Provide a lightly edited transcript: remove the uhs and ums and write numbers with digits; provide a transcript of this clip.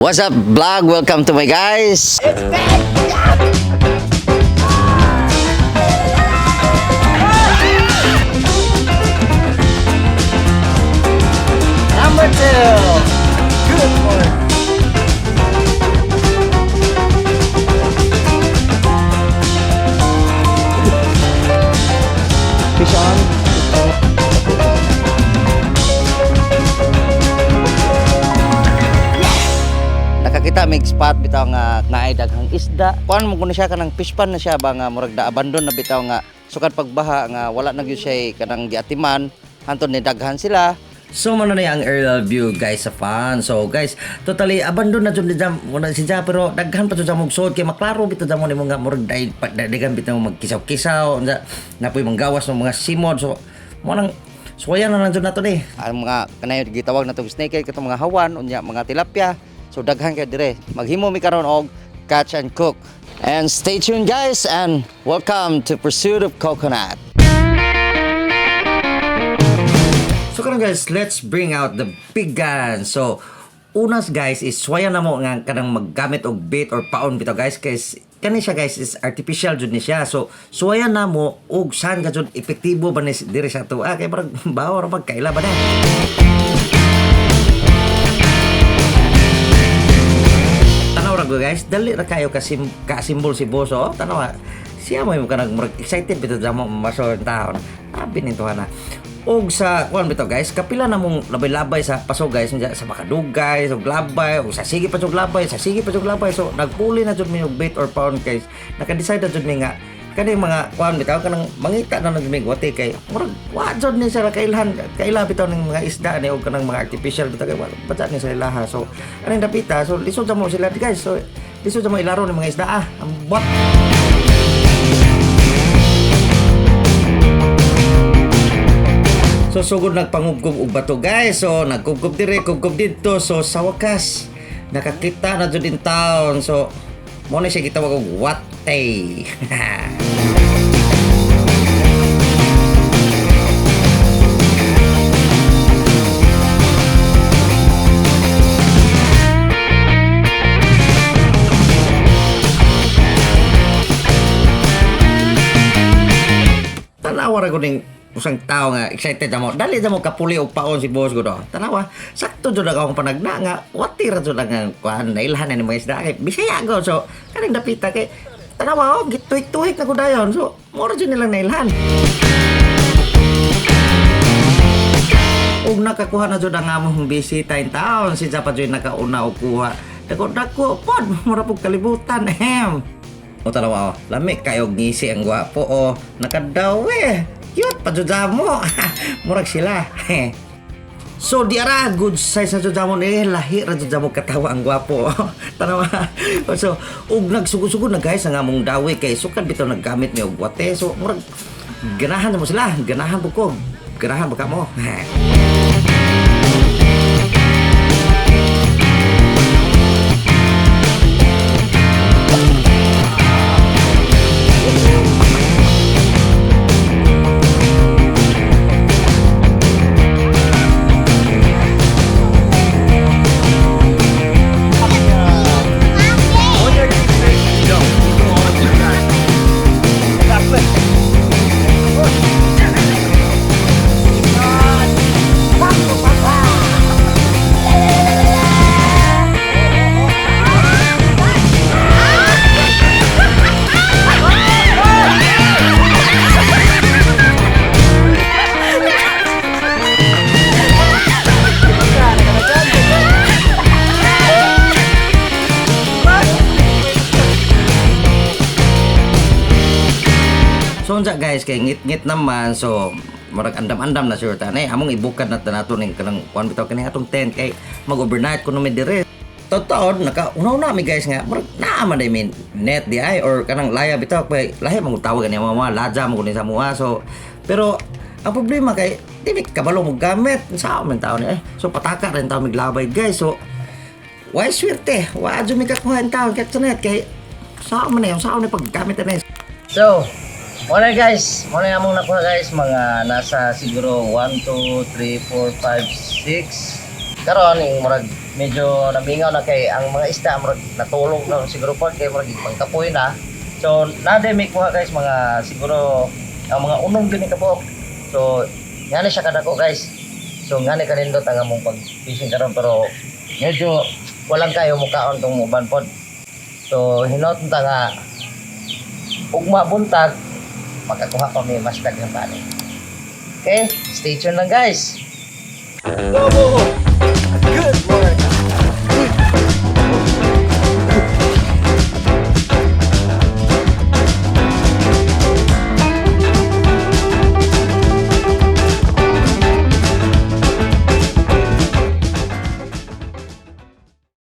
What's up, vlog? Welcome to my guys. Number two. Good one. Fish on. Nakakita mig spot bitaw nga naay daghang isda. Kuan mo kuno siya kanang fish pan na siya ba nga murag na abandon na bitaw nga sukad pagbaha nga wala na gyud siya kanang giatiman hantod ni daghan sila. So mo na ni ang aerial view, guys, sa fan. So guys, totally abandon na jud ni jam muna si Ja, pero daghan pa jud sa mong sod kay maklaro bitaw jam mo nimo nga murag dahil daghan bitaw magkisaw-kisaw unsa napoy manggawas ng mga simod. So mo nang suwayan na lang jud nato ni. Ang mga kanay gitawag na tong snakehead, katong mga hawan unya mga tilapia. So daghan kay dire. Maghimo mi karon og catch and cook. And stay tuned, guys, and welcome to Pursuit of Coconut. So karon, guys, let's bring out the big gun. So unas, guys, is suwayan na mo nga kanang maggamit og bait or paon bitaw, guys, kay kani siya, guys, is artificial jud ni siya. So suwayan na mo og saan ka jud epektibo ba ni diri sa ato. Ah, kay parang bawo ra magkaila ba na. Tanaw ra ko, guys, dali ra kayo kasim ka-simbol si boss, oh. Tanaw ah. Siya mo yung kanang murag excited bitaw damo maso taon. Abi nito na. Og sa kuan bitaw, guys, kapila na mong labay-labay sa paso, guys, unya sa makadugay, og labay, og sa sige pa jud labay, sa sige pa jud labay. So nagpuli na jud mi og bait or pound, guys. Naka-decide na jud mi nga kani mga kuan bitaw kanang mangita na lang jud mi wate kay murag wa jud ni sila kailhan kaila bitaw ning mga isda ni og kanang mga artificial bitaw kay wa bata ni sa ilaha. So anong dapita, so lisod sa mo sila, guys. So lisod sa mo ilaro ng mga isda, ah. Ambot. So sugod nagpangubkob og bato, guys. So nagkubkob dire, kubkob didto. So sa wakas nakakita na jud in town. So mo na siya gitawag og wate. Tanawa ra ko ning usang tao nga excited na mo. Dali na mo kapuli og paon si boss ko do. Tanawa, sakto jud akong panagna nga wati ra jud ang kuan nailhan na ni mga isda kay Bisaya ko. So kaning dapita kay tanawa, oh, gituhik-tuhik na ko dayon. So mo ra jud nilang nailhan. Ug nakakuha na jud ang among bisita in town. Si Japa jud nakauna og kuha. Dako dako pod, mura pug kalibutan ehem. O tanawa, oh, lami kayo ngisi ang gwapo, oh. Nakadaw eh. Cute pa jud mo. Murag sila. So di ara good size na jud mo ni, lahi ra jud mo katawa ang gwapo. Tanawa. So ug nagsugod-sugod na, guys, ang among dawi kay sukad bitaw naggamit ni og wate. So murag ganahan na mo sila, ganahan po ko. Ganahan ba ka mo? So unsa, guys, kay ngit-ngit naman, so murag andam-andam na sure ta eh among ibukad na ta nato ning kanang kuan bitaw kani atong tent kay mag-overnight kuno mi dire. Totoo, naka una-una mi, guys, nga murag naa man day mi net di ay or kanang laya bitaw kay lahi man tawag ani mga laja mo kunin sa mua. So pero ang problema kay di mi kabalo mo gamit sa man taon eh. So pataka rin taon miglabay, guys. So why swerte wa jud mi kakuha in taon kay net kay sa man eh sa ni paggamit na eh. So, muna guys, muna yung among nakuha, guys, mga nasa siguro 1, 2, 3, 4, 5, 6, Karon ing murag medyo namingaw na kay ang mga isda murag natulog na siguro pod kay murag pangkapoy na. So nade may kuha, guys, mga siguro ang mga unong gini kabuok. So ngani siya kadako, guys. So ngani kanindot ang among pag fishing karon, pero medyo walang kayo mukaon tong uban pod. So hinot ta nga ugma buntag makakuha pa mi mas daghang bani. Okay, stay tuned lang, guys. Go, go, go.